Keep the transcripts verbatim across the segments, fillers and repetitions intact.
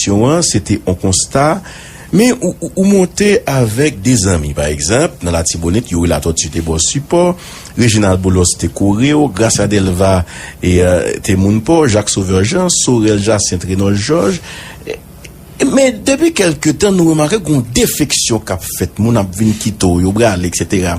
eleksyon an, se te yon konsta. Men ou, ou, ou monte avèk de zanmi, pa egzanp, nan Latibonit, Youri Latortue te ba w sipò, Reginald Boulos te kore w, Gracia Delva e, euh, te moun pa w, Jacques Sauveur Jean, Sorel Jacinthe, Renold Georges. Men depi kèlke tan, nou remake gen yon defeksyon k ap fèt, moun ap vin kite w, yo prale, etsetera.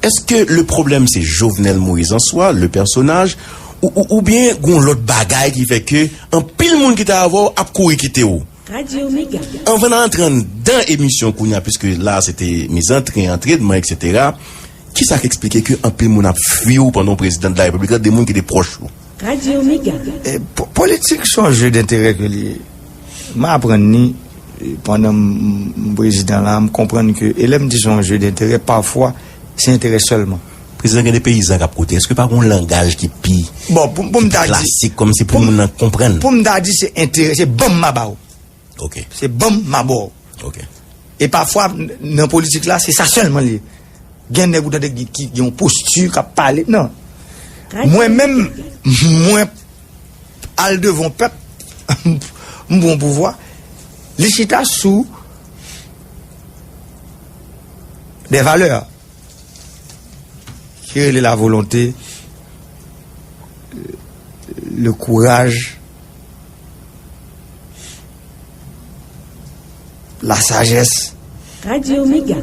Èske le problème se Jovenel Moïse an swa, le personnage, ou, ou, oubyen gen yon lòt bagay ki fè ke anpil moun ki te avè w ap kouri kite w? Radyo Mega. Anvan n antre anndan emisyon kounye a, piske la se te mizantre, antrenman, etsetera, kisa k eksplike ke anpil moun ap fwi w pandan w prezidan de la repiblik la, de moun ki te pwòch ou? Radyo Mega. E, po- politik se yon jeu d'intérêt ke li ye. M aprann ni, e, pandan m m prezidan la, m konprann ke, e lè m di se yon jeu d'intérêt, pafwa, se enterè sèlman. Prezidan, gen de peyizan k ap koute. Èske pa gen yon langaj ki pi, bon, pou, pou m ta di, klasik, kòmsi pou moun nan konprann? Pou m ta di se enterè, se ban m ma ba w. Ok. Se ban m ma ba w. Ok. E pafwa, n- nan politik la, se sa sèlman li ye. Gen nèg ou tande ki, ki gen yon posti k ap pale. Non. Mwen menm, mwen al devan pèp, m pran pouvwa, li chita sou des valeurs ki rele la volonté, le courage, la sagesse. Radyo Mega.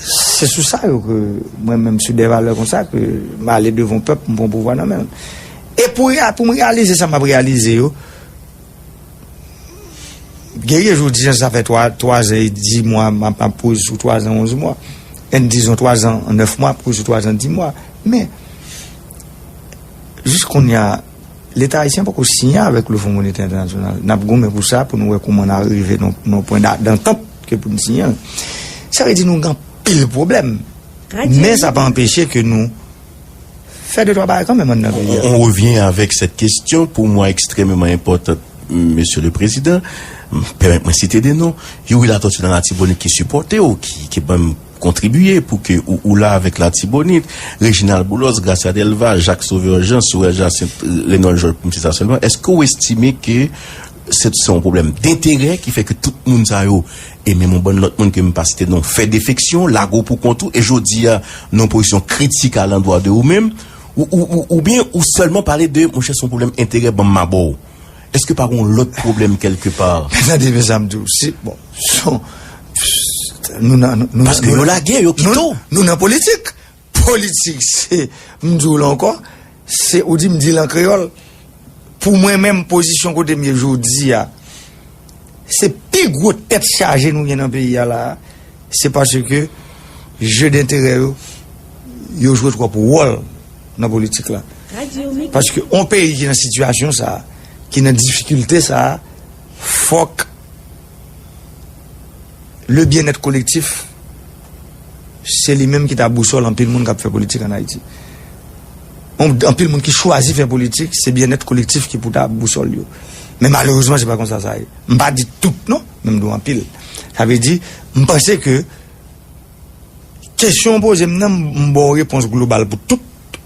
Se sou sa yo ke mwen menm, sou de valè konsa, ke m ale devan pèp, m pran pouvwa nan men l. E pou, rea- pou m reyalize sa m ap reyalize yo, Guerrier, jodi a, sa fè twa, twa zan e dis mwa, m ap, m ap kouri sou twa zan onz mwa. Èn, dizon, twa zan nèf mwa, ap kouri sou twa zan dis mwa. Men, jis kounye a, Leta ayisyen poko siyen avèk le Fonds Monétaire International. N ap goumen pou sa, pou nou wè kouman n a rive nan, nan pwen da- dantant ke pou n siyen l. Sa vle di nou gen anpil pwoblèm. Men sa pa anpeche ke nou fè de twa bagay kanmenm anndan peyi a. On, on revient avec cette question, pour moi extrêmement importante, Monsieur le Président. Pèmèt mwen site de non. Youri Latortue nan Latibonit ki sipòte w, ki, ki ban m kontribiye pou ke ou, ou la avèk Latibonit. Reginald Boulos, Gracia Delva, Jacques Sauveur Jean, Sorel Jacinthe, Renold Georges, pou m site sa sèlman. Èske w estime ke se, se yon pwoblèm denterè ki fè ke tout moun sa yo, e menm yon bann lòt moun ke m pa site non, fè defeksyon, lage w pou kont ou, e jodi a, nan yon pozisyon kritik alandwa de ou menm, ou, ou, ou, oubyen ou sèlman pale de, monchè, se yon pwoblèm enterè, ban m ma ba w? Èske pa gen yon lòt pwoblèm kèlkepa? Men tande, men sa m di w, se, bon, son, nou nan, nou, nou, paske nou, yo lage, yo kite w. Nou nan politik. Politik, se, m di w la ankò, se, ou di m di l an kreyòl. Pou mwen menm, pozisyon kote m ye jodi a, se pi gwo tèt chaje nou gen nan peyi a la a, se paske je denterè yo, yo jwe twòp wòl nan politik la. Paske yon peyi ki nan sitiyasyon sa a, ki nan difikilte sa a, fòk le byenèt kolektif, se li menm ki ta bousòl anpil moun k ap fè politik ann Ayiti. An- Anpil moun ki chwazi fè politik, se byenèt kolektif ki pou ta bousòl yo. Men malerezman, se pa konsa sa ye. M pa di tout non, men m di w anpil. Sa vle di, m panse ke kesyon w poze m nan, m ba w repons global pou tout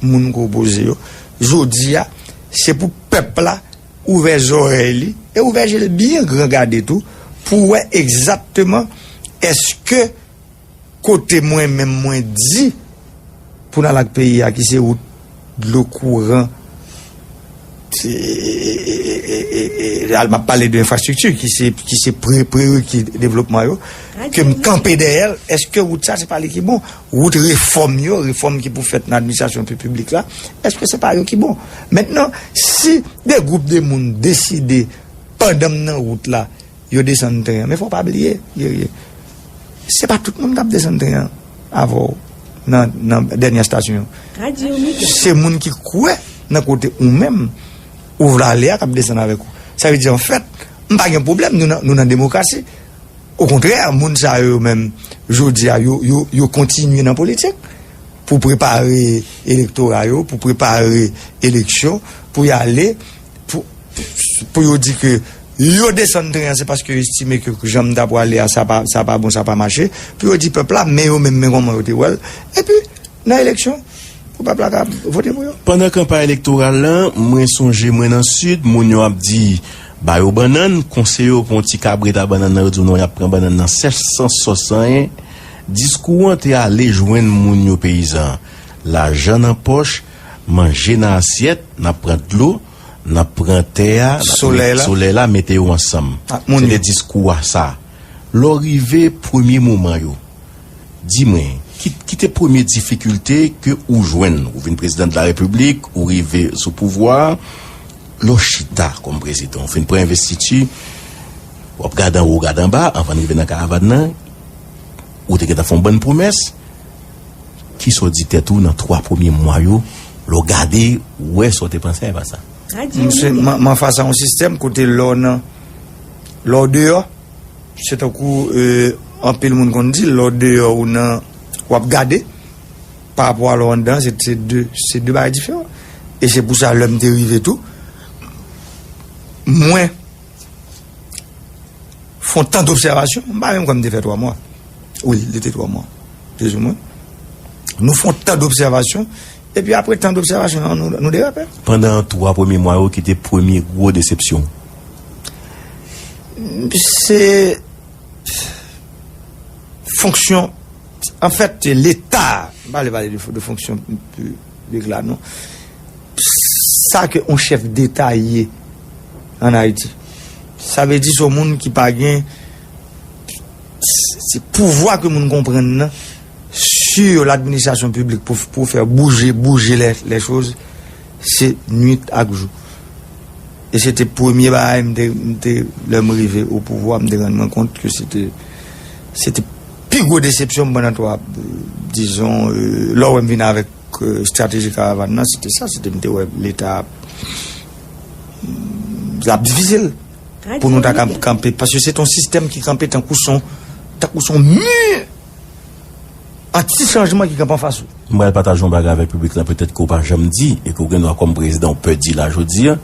moun ke w poze yo. Jodi a, se pou pèp la ouvè zòrèy li e ouvè je l byen gran gade tou pou wè egzakteman èske kote mwen menm mwen di pou n al ak peyi a, ki se wout, dlo, kouran, e, e, e, e, al, m ap pale de enfrastrikti ki se, ki se pre- prereki devlopman yo, ke m kanpe dèyè l. Èske wout sa se pa li ki bon? Wout refòm yo, refòm ki pou fèt nan administrasyon pi- piblik la, èske se pa yo ki bon? Mentnan, si de gwoup de moun deside, pandan m nan wout la, yo desann tren an. Men fò w pa bliye, Guerrier, se pa tout moun k ap desann tren an avè w nan, nan dènye estasyon an. Se moun ki kwè nan kote ou menm ou vle ale a k ap desann avèk ou. Sa vle di, anfèt, m pa gen pwoblèm, nou nan, nou nan demokrasi. Okontrè, moun sa yo menm, jodi a, yo, yo, yo kontinye nan politik pou prepare elektora yo, pou prepare eleksyon, pou y ale, pou, pou yo di ke yo desann tren an, se paske yo estime ke jan m ta pwale a, sa pa, sa pa bon, sa pa mache, pou yo di pèp la, men yo menm, men kòman yo te wè l. Epi, nan eleksyon, pou pèp la ka vote pou yo. Pandan kanpay elektoral la, mwen sonje mwen nan Sid, moun yo ap di, Ba yo bannann, konseye yo pou yon ti kabrit a bannann nan, yo di w non, y ap pran bannann nan sèch, san sòs, san anyen. Diskou an te ale jwenn moun yo, peyizan. Lajan nan pòch, manje nan asyèt, n ap pran dlo, n ap pran tè a, n ap met solèy la, mete yo ansanm. Se te diskou a sa. Lè w rive premye moman yo, di mwen, ki, ki te premye difikilte ke ou jwenn? Ou vin prezidan de la repiblik, ou rive sou pouvwa a, lè w chita kòm prezidan, ou fin pran envestiti, w ap gade anwo, w gade anba, anvan n rive nan karavàn nan, ou te gentan fè yon bann pwomès. Kisa w di tèt ou nan twa premye mwa yo, lè w gade, w wè sa w te panse a, e pa sa? M, se, m, m an fas a yon sistèm kote lè w nan, lè w deyò, se tankou, e, anpil moun konn di, lè w deyò ou nan, w ap gade, pa rapò a lè w anndan, se, se de, se de bagay diferan. E se pou sa, lè m te rive tou, mwen, fè yon tan dobsèvasyon, m pa menm kwè m te fè twa mwa. Wi, li te twa mwa, plizoumwen. Nou fè yon tan dobsèvasyon, epi apre tan dobsèvasyon an, nou, nou derape. Pandan twa premye mwa yo ki te premye gwo desepsyon? Se fonksyon, anfèt, Leta, m pa vle pale de, de fonksyon piblik la, non. Sa ke yon chèf deta ye ann Ayiti. Sa vle di se yon moun ki pa gen, se pouvwa ke moun konprann nan sur l'administration publique pou, pou fè bouje, bouje les, les choses, se nuit ak jou. E se te premye bagay m te, m te, lè m rive o pouvwa, m te rann mwen kont ke se te, se te pi gwo desepsyon m pandan twa, dizon, e, lè w wè m vin avèk, e, estrateji karavàn nan, se te sa, se te m te wè Leta ap, l ap difisil pou nou ta ka kanpe, paske se te yon sistèm ki kanpe tankou se yon, tankou se yon mi anti chanjman ki kanpe anfas ou. M pral pataje yon bagay avèk piblik la, petèt ke w pa janm di, e ke w gen dwa kòm prezidan w pè di la jodi a.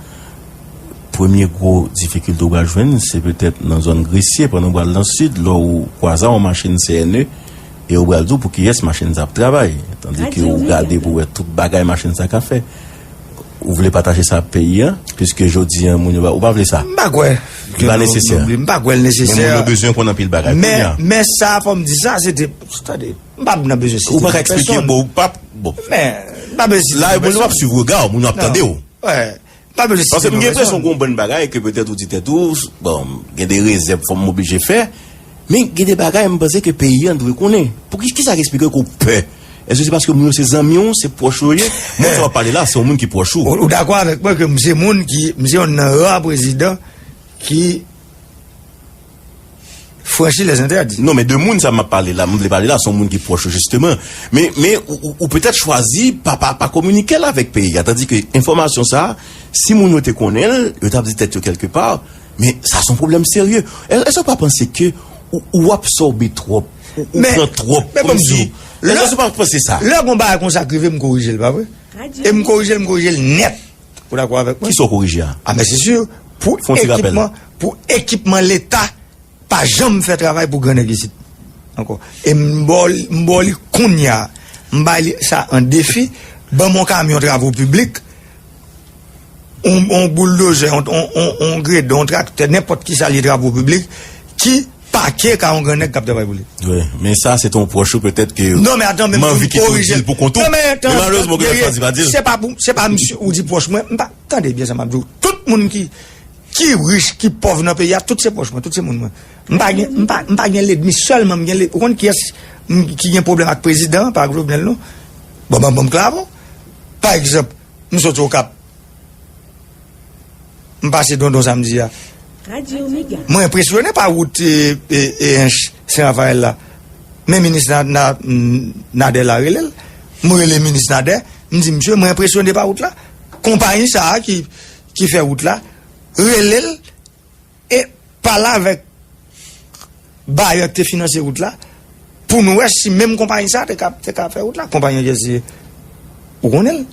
Premye gwo difikilte w pral jwenn, se petèt nan zòn Gresye, pandan w pral nan sid, lè w kwaze yon machin C N E, e yo pral di w pou kiyès machin sa ap travay. Tandike ou gade pou w wè tout bagay machin sa ka fè. Ou vle pataje sa ak peyi a, piske jodi a, moun yo pa, ou pa vle sa. M pa kwè. Li pa nesesè. M pa kwè l nesesè. Men moun yo bezwen konn anpil bagay. Men, men sa, fò m di sa, se te, tande, m pa nan bezwen site pèsonn. Ou pa ka eksplike, bon, ou pa, bon. Men, m pa bezwen site pèsonn. La, moun yo ap swiv rega w, moun yo ap tande w. Wi. M pa bezwen site non pèsonn. Paske m gen enpresyon gen yon bann bagay ke petèt ou di tèt ou, bon, gen de rezèv fò m oblije fè, men gen de bagay m panse ke peyi a dwe konnen. Pou ki, kisa k eksplike ke w pè? Èske se paske moun yo se zanmi w, se pwòch ou yo ye? Moun sa w ap pale la, se yon moun ki pwòch ou. Ou, ou dakò avèk mwen ke m se moun ki, m se youn nan ra prezidan ki franchi les interdits. Non, men de moun sa m ap pale la, m vle pale la, se yon moun ki pwòch ou, jisteman. Men, men, ou, ou, ou petèt chwazi pa, pa, pa kominike l avèk peyi a. Tandike enfòmasyon sa, si moun yo te konnen l, yo t ap di tèt yo kèlkepa, men sa se yon pwoblèm serye. È-, èske w pa panse ke ou, ou absòbe twòp, ou, ou pran twòp, kòmsi, èske w pa panse sa? Lè gon bagay konsa k rive, m korije l, pa vre? E m korije l, m korije l nèt. Ou dakò avèk mwen? Kisa w korije a? A, men se si, pou ekipman, pou ekipman Leta pa janm fè travay pou gran nèg isit ankò. E m ba w li, m ba w li kounye a. M bay li sa an defi, ban m yon kamyon travo piblik, yon, yon bouldozè, yon, yon, yon, yon gredon, yon traktè, nenpòt kisa li ye travo piblik, ki pake ka yon gran nèg k ap travay pou li. Wi, men sa, se te yon pwòch ou petèt ke m anvi kite w di l pou kont ou. Non, men atann, men atann, men malerezman, ou gentan chwazi pa di l. Se pa pou, se pa misye ou di pwòch mwen, m pa, tande byen sa m ap di w. Tout moun ki, ki rich, ki pòv nan peyi a, tout se pwòch mwen, tout se moun mwen. M pa gen, m pa, m pa gen lènmi, sèlman m gen lè-, ou konn kiyès m, ki gen pwoblèm ak prezidan, pa ak Jovenel, non? Bon, ban, ban m klè avè w. Pa egzanp, m soti Okap. M pase Dondon samdi a. Mwen enpresyone pa wout, e, e, e, Ench Sen Rafayèl la. Men minis Na-, Na-, Nader la rele l. M rele minis Nader. M di, "Misye, mwen enpresyone pa wout la." Konpayi sa a ki, ki fè wout la, rele l e pale avèk bayè k te finanse wout la, pou nou wè si menm konpayi sa a te ka, te ka fè wout la. Konpayi an kiyès li ye? Ou konnen l.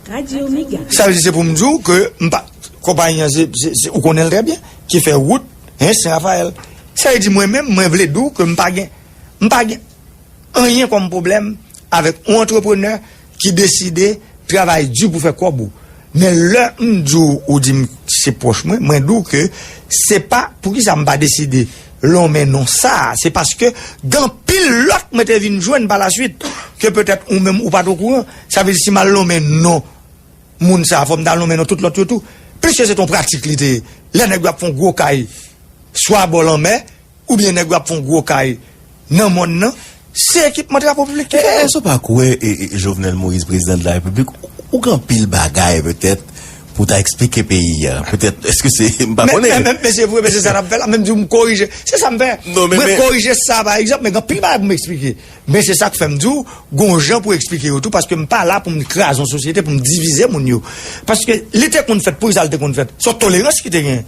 Sa vle di se pou m di w ke m pa, konpayi an se, se, se, ou konnen l trè byen, ki fè wout, en, Sen Rafayèl. Sa vle di mwen menm, mwen vle di w ke m pa gen, m pa gen anyen kòm pwoblèm avèk yon antreprenè ki deside travay di pou fè kòb ou. Men lè m di w, ou di m, e pwòch mwen, mwen di w ke se pa, poukisa m pa deside lonmen non sa a, se paske gen anpil lòt mwen te vin jwenn pa la swit, ke petèt ou menm ou pa t okouran. Sa vle di si m al lonmen non moun sa a, fò m ta lonmen non tout lòt yo tou. Piske se t on pratik li te ye. Lè nèg yo ap fè on gwo kay, swa bò lanmè, oubyen nèg yo ap fè on gwo kay nan mòn nan, se ekipman travo piblik ki fè yo. Èske w pa kwè, e, e, Jovenel Moïse, prezidan de la Repiblik, ou gen anpil bagay petèt pou w ta eksplike peyi a? Petèt, èske se, m pa konnen. Men, men, men se vre, men se sa n ap fè la, menm di w m korije. Se sa m fè. Non, men, mwen men korije sa, pa egzanp, men gen anpil bagay pou m eksplike. Men se sa k fè m di w, gon jan pou eksplike yo tou, paske m pa la pou m kraze yon sosyete, pou m divize moun yo. Paske li te konn fèt, poukisa l te konn fèt? Se yon tolerans ki te genyen.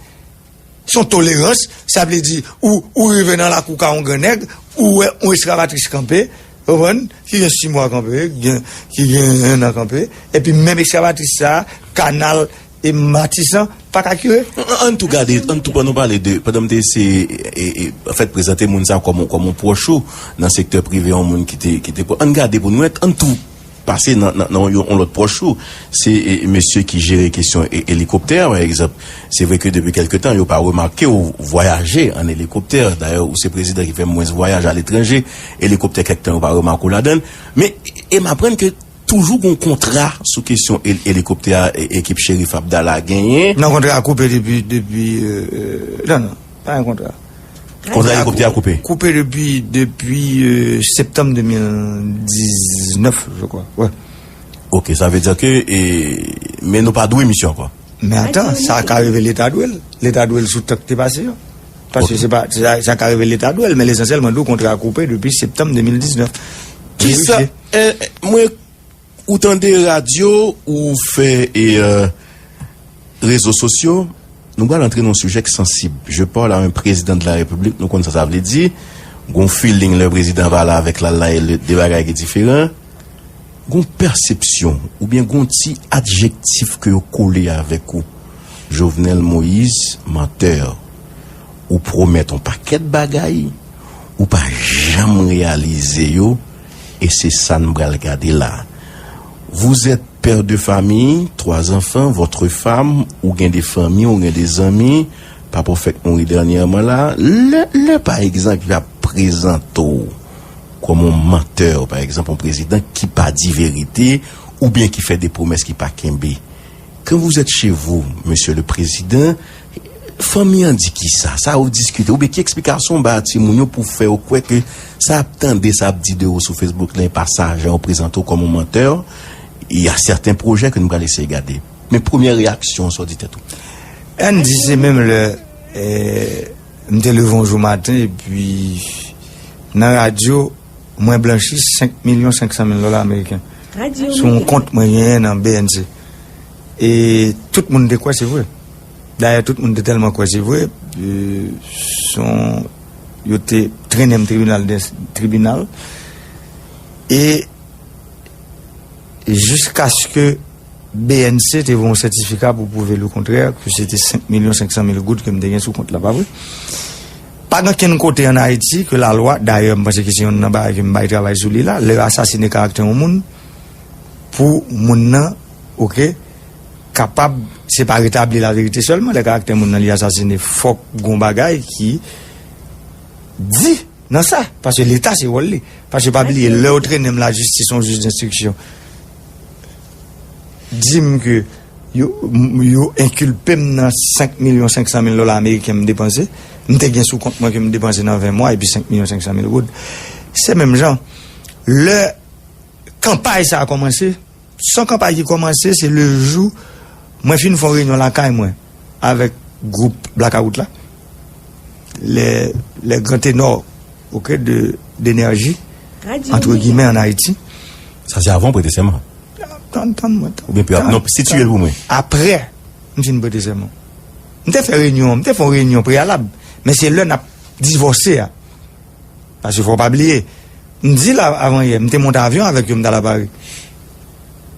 Se yon tolerans, sa vle di, ou, ou rive nan lakou ka yon gran nèg, ou wè yon eskavatris kanpe, ou konprann, ki gen sis mwa kanpe, ki gen, ki gen en an kanpe, epi menm eskavatris sa, kanal e Matisan pa ka kire. An, an, ann tou gade, ann tou, pandan w pale de, pandan m te eseye, e, e, anfèt, prezante moun sa kòm, kòm yon pwòch ou nan sektè prive, yon moun ki te, ki te, ann gade pou nou wè, ann tou pase nan, nan, nan yon, yon lòt pwòch ou, se, e, mesye ki jere kesyon e, elikoptè, pa egzanp. Se vre ke depi kèlke tan, yo pa remake w vwayaje an elikoptè. Dayè, ou se prezidan ki fè mwens vwayaj aletranje, elikoptè kèk tan yo pa remake w ladan l. Men, e m aprann ke toujou gon kontra sou kesyon el-, elikoptè a, e, ekip Cherif Abdallah genyen. Non, kontra a koupe depi, depi, euh, euh, non, non, pa gen kontra. Kontra elikoptè a koupe? Koupe depi, depi, euh, septanm de mil diznèf, je crois. Ouais. Ok, sa vle di ke, e, men nou pa dwe misyon ankò. Men atan, sa ka rive Leta dwe l. Leta dwe l sou tan k te pase yo. Paske se pa, sa, sa ka rive Leta dwe l, men lesansyèl, mwen di w kontra a koupe depi septanm de mil diznèf. Kisa, verifye. E, mwen, ou tande radyo, ou fè, e, e, rezo sosyo, nou pral antre nan yon sijè k sansib. Je parle à un président de la République, nou konn sa sa vle di. Gon feeling lè prezidan pale avèk l la, e de bagay ki diferan. Gon pèsepsyon, oubyen gon ti adjektif ke yo kole avèk ou. Jovenel Moïse, menteur. Ou pwomèt yon pakèt bagay, ou pa janm reyalize yo, e se sa n pral gade la. Vous êtes père de famille, trois enfants, votre femme, ou gen de fanmi, ou gen de zanmi, papa w fèk mouri dènyèman la. Lè, lè, pa egzanp, y ap prezante w kòm yon mantè, pa egzanp, yon prezidan ki pa di verite, oubyen ki fè de pwomès ki pa kenbe. Quand vous êtes chez vous, Monsieur le Président, fanmi an di kisa? Sa yo diskite? Oubyen ki eksplikasyon w ba timoun yo pou fè yo kwè ke sa y ap tande, sa y ap di de ou sou Facebook la, e pa sa, jan yo prezante w kòm yon mantè? Il y a certains projets ke nou pral eseye gade. Men premyè reyaksyon w, sa w di tèt ou? Ann di se menm lè, eh, m te leve yon jou maten, epi nan radyo, mwen blanchi senk milyon senk san mil dola ameriken. Sou yon kont mwen genyen nan B N C. E tout moun te kwè se vre. Dayè, tout moun te tèlman kwè se vre, e, se yon, yo te trennen m tribinal, de, tribinal. E jiskaske B N C te voye yon sètifika pou pwouve le kontrè, ke se te senk milyon senk san mil goud ke m te gen sou kont la, pa vre? Pa gen okenn kote ann Ayiti ke lalwa, dayè, m panse ke se youn nan bagay ke m bay travay sou li la, lè yo asasine karaktè yon moun, pou moun nan, oke, kapab, se pa retabli laverite sèlman, lè karaktè moun nan li asasine, fòk gon bagay ki di nan sa, paske Leta se wòl li. Paske pa bliye, lè yo trennen m lajistis, yon jij denstriksyon, di m ke yo, m, yo enkilpe m nan senk milyon senk san mil dola ameriken m depanse, m te gen sou kont mwen ke m depanse nan ven mwa, epi senk milyon senk san mil goud. Se menm jan, lè kanpay sa a kòmanse, se yon kanpay ki kòmanse, se le jou mwen fin fè yon reyinyon lakay mwen avèk gwoup Blakawout la, les, les grands ténors, ok, de, d'énergie, entre guillemets, en Haïti. Sa se avan w prete sèman? Tann, tann mwen, tann. Oubyen pi ap-, non, sitiye l pou mwen. Apre, m fin prete sèman. M te fè reyinyon, m te fè yon reyinyon preyalab, men se lè n ap divòse a. Paske fò w pa bliye, m di l a-, avan yè, m te monte avyon avèk yo, m t al a Pari.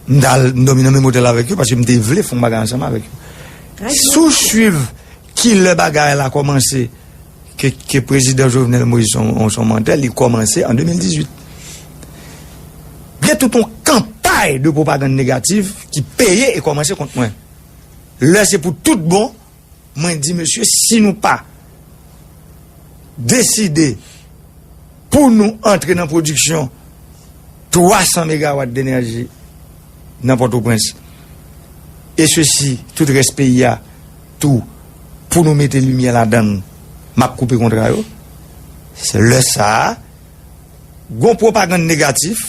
M t al, m dòmi nan menm otèl avèk yo, paske m te vle fè yon bagay ansanm avèk yo. Si w swiv kilè bagay la kòmanse, ke, ke prezidan Jovenel Moïse se yon, se yon mantè, li kòmanse an de mil dizuit. Gen tout yon kanpay de pwopagann negatif ki peye e kòmanse kont mwen. Lè se pou tout bon, Mwen di, mesye, si nou pa deside pou nou antre nan pwodiksyon twa san megawat denèji nan Pòtoprens, e sesi, tout rès peyi a tou, pou nou mete limyè ladan l, m ap koupe kontra yo. Se lè sa a, gon pwopagann negatif,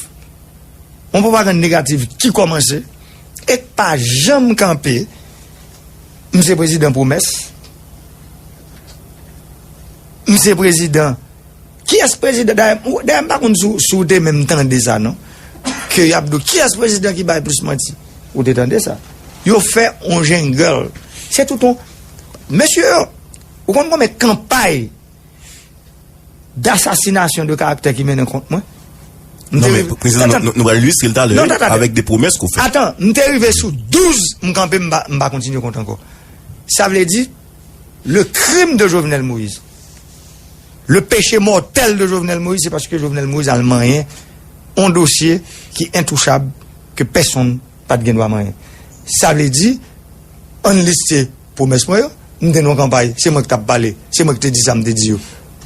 yon pwopagann negatif ki kòmanse, e k pa janm kanpe. M se prezidan pwomès. M se prezidan. Kiyès prezidan? Dayè, dayè, m pa konn si w, si w te menm tande sa, non. Ke y ap di w, kiyès prezidan ki bay plis manti? Ou te tande sa? Yo fè on jingle. Se tout on, mesye, ou konn konbyen kanpay dasasinasyon de karaktè ki mennen kont mwen? M te Non, men rive prezidan, nou, Atan. nou, nou pral ilistre l talè, Non, wi, atan, atan. avèk de pwomès ke w fè. Atan, m te rive sou douz, m kanpe, m pa, m pa kontinye kont ankò. Sa vle di, le crime de Jovenel Moïse, le péché mortel de Jovenel Moïse, se paske Jovenel Moïse al manyen on dosye ki entouchab, ke pèsonn pa t gen dwa manyen. Sa vle di, ann liste pwomès mwen yo, m te nan kanpay, se mwen ki t ap pale, se mwen ki te di sa m te di yo.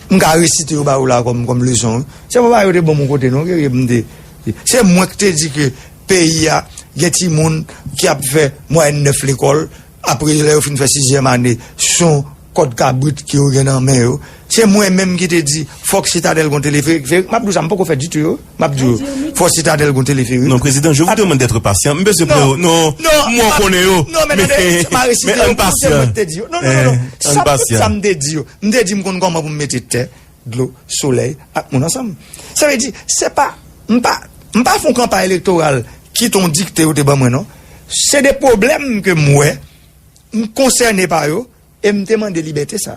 M ka resite yo ba ou la kòm, kòm leson, wi. Se pa bagay yo te ban m yon kote, non, ke, ke m te. Se mwen ki te di ke peyi a, gen timoun ki ap fè mwayèn nèf lekòl, apre lè yo fin fè sizyèm ane, se yon kòd kabrit ke yo gen nan men yo. Se mwen menm ki te di, fòk Sitadèl gon teleferik. Fe-, m ap di w sa, m poko fè ditou yo. M ap di w, fòk Sitadèl gon teleferik. Non, Président, je vous At- demande d'être patient. M bezwen pran yo. Non, non, mwen konnen yo. Non, men tande, se pa resite yo, se mwen ki te di yo. Non, non, non, non. Sa tout sa m te di yo. M te di m konn kòman pou m mete tè, dlo, solèy ak moun ansanm. Sa vle di, se pa, m pa, m pa fè yon kanpay elektoral ki t on dikte yo te ban mwen, non. Se de pwoblèm ke m wè, m konsène pa yo, e m te mande libète sa.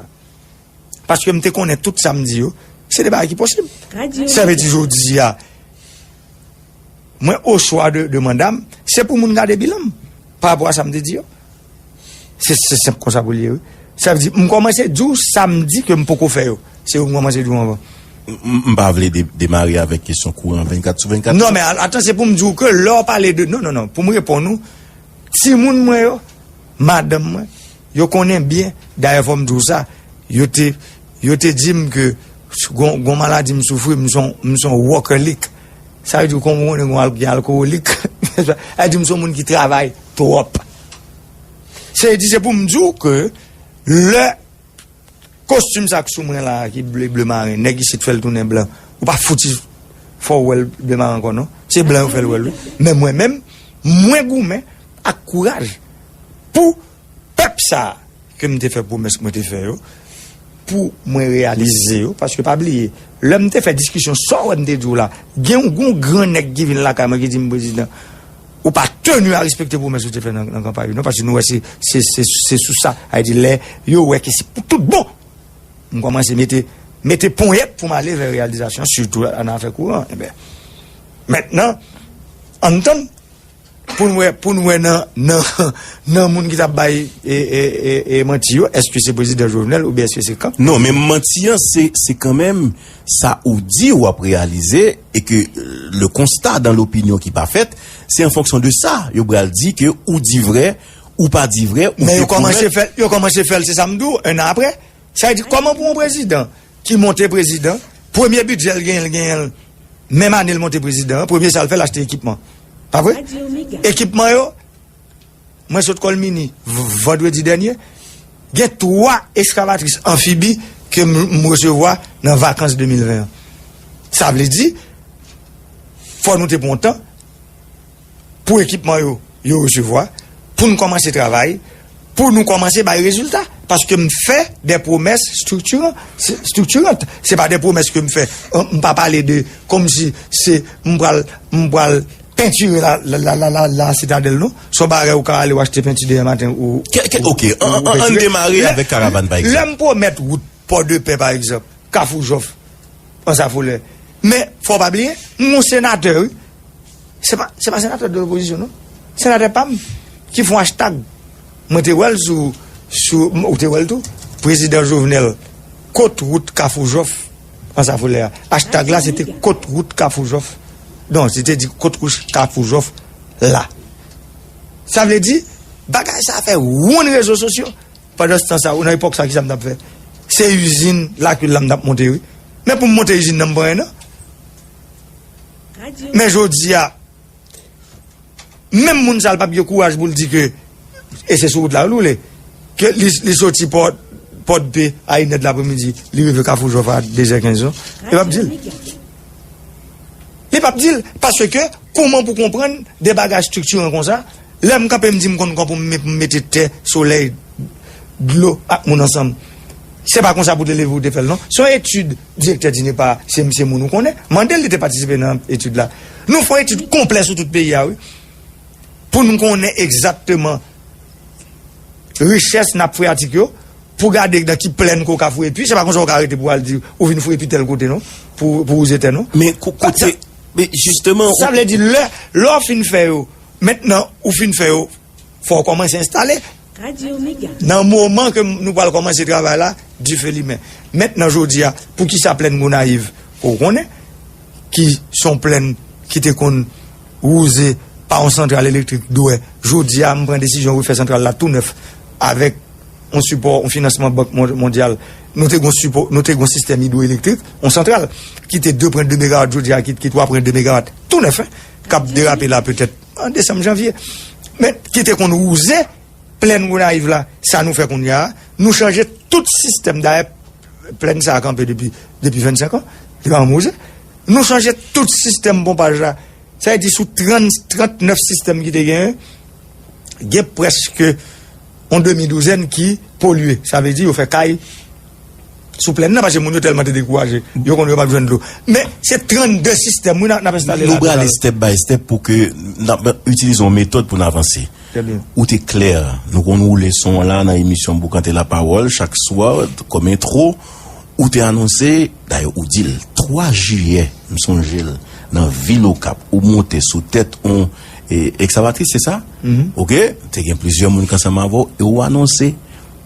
Paske m te konnen tout sa m di yo, se de bagay ki posib. Sa vle di jodi a, mwen oswa de, de manda m, se pou moun gade bilan m pa rapò a sa m te di yo. Se, se senp konsa pou l ye, wi. Sa vle di, m kòmanse di w sa m di ke m poko fè yo. Se yo m kòmanse di w anvan. M, m pa vle de, demare avèk kesyon kouran vennkat sou vennkat. Non, men a-, atan, se pou m di w ke lè w pale de, non, non, non, pou m reponn ou, timoun mwen yo, madanm mwen, yo konnen byen, dayè fò m di w sa, yo te, yo te di m ke gon, gon maladi m soufri, m se on, m se on wòkèlik. Sa vle di, kòm ou konnen gon al-, gen alkowolik, sa vle di m se on moun ki travay twòp. Se di, se pou m di w ke lè kostim sa k sou mwen la, ki ble, ble maren, nèg isit fè l tounen blan. Ou pa fouti fè w wè l ble maren ankò, non. Se blan yo fè l wè l, wi. Men mwen menm, mwen goumen ak kouraj pou pèp sa a ke m te fè pwomès mwen te fè yo, pou mwen reyalize yo, paske pa bliye, lè m te fè diskisyon, sa w wè m te di w la, gen yon, yon gran nèg ki vin lakay mwen ki di m, "Prezidan, ou pa tenu a respekte pwomès ou te fè nan, nan kanpay ou, non, paske nou wè se, se, se, se sou sa." A di lè yo wè ke se pou tout bon, m kòmanse mete, mete ponyèt pou m ale vè reyalizasyon, sitou nan afè kouran. Enben, mentnan, ann tann, pou n wè, pou n wè nan, nan, nan moun ki t ap bay, e, e, e, e, manti yo, èske se prezidan Jovenel oubyen èske se kan? Non, men manti an, se, se kanmenm sa ou di w ap reyalize, e ke, euh, le constat dans l'opinion ki pa fèt, se an fonksyon de sa yo pral di ke ou di vrè, ou pa di vrè, ou te pwomèt. Men yo kòmanse fè l, yo kòmanse fè l, se sa m di w, en an apre. Sa vle di, kòman pou yon prezidan ki monte prezidan, premye bidjè l genyen, l genyen l, menm ane l monte prezidan an, premye sa l fè, l achte ekipman. Pa vre? Ekipman yo, mwen sot Kòlmini, v-, vandredi dènye, gen twa ekskavatris anfibi ke m, m resevwa nan vakans de mil ven an. Sa vle di, fò nou te pran tan pou ekipman yo, yo resevwa, pou n kòmanse travay, pou nou kòmanse bay rezilta. Paske m fè de pwomès striktiran, striktirant. Se pa de pwomès ke m fè, m pa pale de, kòmsi se, m pral, m pral pentire la, la, la, la, la, la Sitadèl, non. Se yon bagay ou ka ale, w achte penti demen maten, ou, Ke, ke, ou, ok, ou, an, ou an, an pentire. Demare Lè, avèk Karavàn, pa lè egzanp. M pwomèt wout Pòdepè, pa egzanp, Kafou Jòf, Ansafolè. Men, fò w pa bliye, m gon senatè, wi. Se pa, se pa senatè de lopozisyon, non. Senatè pa m, ki fè yon hashtag. Mwen te wè l sou, sou, ou te wè l tou. Prezidan Jovenel, kot wout Kafou Jòf, Ansafolè a. Hashtag la, se te kot wout Kafou Jòf. Non, se te di kot wout Kafou Jòf la. Sa vle di, bagay sa fè wonn rezo sosyo. pandan tan sa, ou nan epòk sa, ki sa m t ap fè? Se izin lakil la m t ap monte, wi. Men pou m monte izin nan, m pa anyen, non. Men jodi a, menm moun sa, l p ap gen kouraj pou l di ke, e se sou wout la, wi, l woule, ke li, li soti Pò, Pòdpe a inè de lapremidi, li rive Kafou Jòf a dezè kenz, non. Li p ap di l. Li p ap di l, paske kòman pou konprann de bagay estriktiran konsa, lè m kanpe m di m konn kòman pou m me-, m mete tè, solèy, dlo ak moun ansanm. Se pa konsa pou te leve ou te fè l, non. Se yon etid direktè DINEPA, se, se moun ou konnen. Mande l, li te patisipe nan etid la. Nou fè yon etid konplè sou tout peyi a, wi. Pou n konnen egzakteman richès n ap freyatik yo, pou gade nan ki plèn ke w ka fouye pi. Se pa konsa w ka rete pou w al di ou vin fouye pi tèl kote, non, pou, pou wouze tè, non. Men ko-, kote, men jisteman, sa vle di, lè, lè w fin fè yo, mentnan, ou fin fè yo, fò w kòmanse enstale. Nan moman ke nou pral kòmanse travay la, dife limen. Mentnan, jodi a, poukisa plèn Gonayiv, ou konnen, ki se yon plèn ki te konn wouze pa yon santral elektrik dwè, jodi a, m pran desizyon refè santral la tou nèf, avèk yon sipò, yon finansman Bank Mon-, Mondyal. Nou te gon sipò, nou te gon sistèm idwoelektrik, yon santral ki te de pwen de megawat, jodi a ki, ki twa pwen de megawat, tou nèf, hein, k ap derape la petèt an desanm, janvye. Men ki te konn wouze plèn Gonayiv la, sa nou fè kounye a, nou chanje tout sistèm. Dayè, plèn sa a kanpe depi, depi vennsenk an, li pa janm wouze. Nou chanje tout sistèm ponpaj la. Sa vle di sou trant, trannèf sistèm ki te genyen, gen prèske yon demi douzèn ki polye. Sa vle di yo fè kay sou plèn nan, paske moun yo tèlman te dekouraje, yo konn yo p ap jwenn dlo. Men se trannde sistèm, wi, n a, n ap enstale la. Nou prale step by step pou ke n ap itilize yon metòd pou n avanse. Ou te klè, nou konn woule son an la nan emisyon Boukante Lapawòl chak swa, kòm entwo, ou te anonse, dayè ou di l, twa jiyè, m sonje l, nan vil Okap, ou monte sou tèt yon, e, ekskavatris, se sa? Oke? Te gen plizyè moun k ansanm avè w, e ou anonse,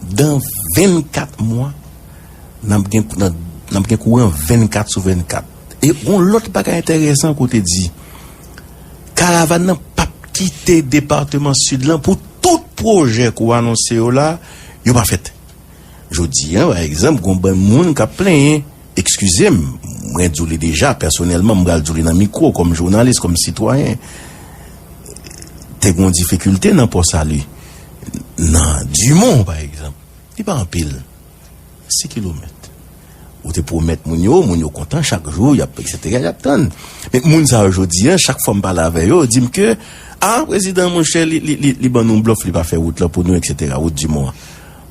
dan vennkat mwa, n ap gen, n ap, n ap gen kouran vennkat sou vennkat. E yon lòt bagay enteresan ke w te di, karavàn nan p ap kite depatman Sid lan pou tout pwojè ke w anonse yo la, yo pa fèt. Jodi a, pa egzanp, gon bann moun k ap plenyen. Eskize m, mwen di w li deja, pèsonèlman, m pral di w li nan mikwo, kòm jounalis, kòm sitwayen. Te gon difikilte nan Pò Sali, nan Dimon, pa egzanp. Li pa anpil. Sis kilomèt. Ou te pwomèt moun yo, moun yo kontan chak jou, y ap, etsetera, y ap tann. Men moun sa yo jodi a, chak fwa m pale avè yo, yo di m ke, a, prezidan, monchè, li, li, li, li ban nou blòf, li pa fè wout lan pou nou, etsetera, wout Dimon an.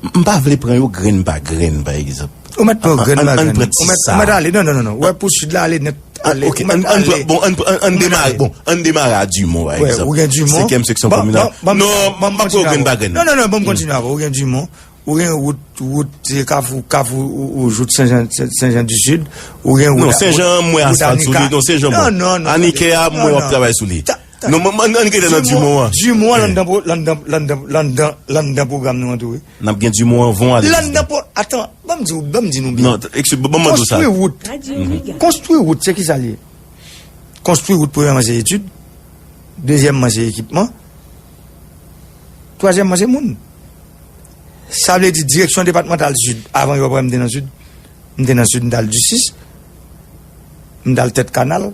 M, m pa vle pran yo grenn pa grenn, pa egzanp. Ou mèt pran grenn pa grenn. Ou mèt, ou mèt ale, non, non, non, non. Ou wè pou Sid la ale nèt, ale. Ok, ou mèt ale. Bon, ann, ann, ann demare, bon, ann demare a Dimon, pa egzanp. Ou gen Dimon. Senkyèm seksyon kominal. Non, m p ap pran yo grenn pa grenn. Non, non, non, ban m kontinye avè w. Ou gen Dimon. Ou gen wout, wout, se Kafou, Kafou, ou, ou jouk Sen Jan, Sen, Sen Jan di Sid. Ou gen wout, non, Sen Jan, mwen asfalt sou li. Non, Sen Jan, mwen. Anikè a, mwen w ap travay sou li. Non, ann, ann rete nan Dimon an. Dimon an, anndan, anndan, anndan, anndan pwogram nou an tou, wi. N ap gen Dimon an, von ale. Anndan, atan, ban m di w, ban m di nou byen. Non, eskize, ban m mande w sa. Konstwi wout. Konstwi wout, se ki sa l ye? Konstwi wout, premyèman, se etid. Dezyèmman, se ekipman. Twazyèmman, se moun. Sa vle di, direksyon depatmantal Sid, avan yo pran m te nan Sid, m te nan Sid, m t al Disis, m t al Tèt Kanal.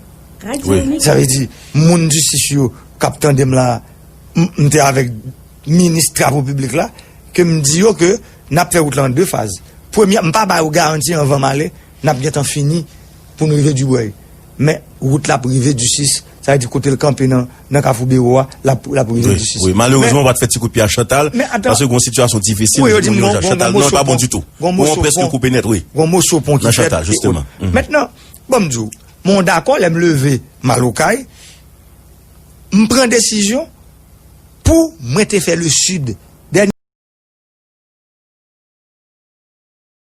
Wi. Sa vle di, moun Disis yo k ap tande m la, m, m te avèk minis travo piblik la, ke m di yo ke n ap fè wout la an de faz. Premyè, m pa ba yo garanti anvan m ale, n ap gentan fini pou n rive Dibrèy. Men, wout la ap rive Disis, sa vle di kote l kanpe nan, nan Kafou Bewo a, l ap, l ap rive Disis. Wi, wi, malerezman, ou pa t fè ti kout pye a Chantal, paske gon sitiyasyon difisil, moun yo di Chantal, non, li pa bon ditou. Pon an prèske koupe nèt, wi. Gon moso pon ki fèt, e wòt. Mentnan, ban m di w, mwen dakò, lè m leve m al Okay, m pran desizyon pou mwen te fè le Sid.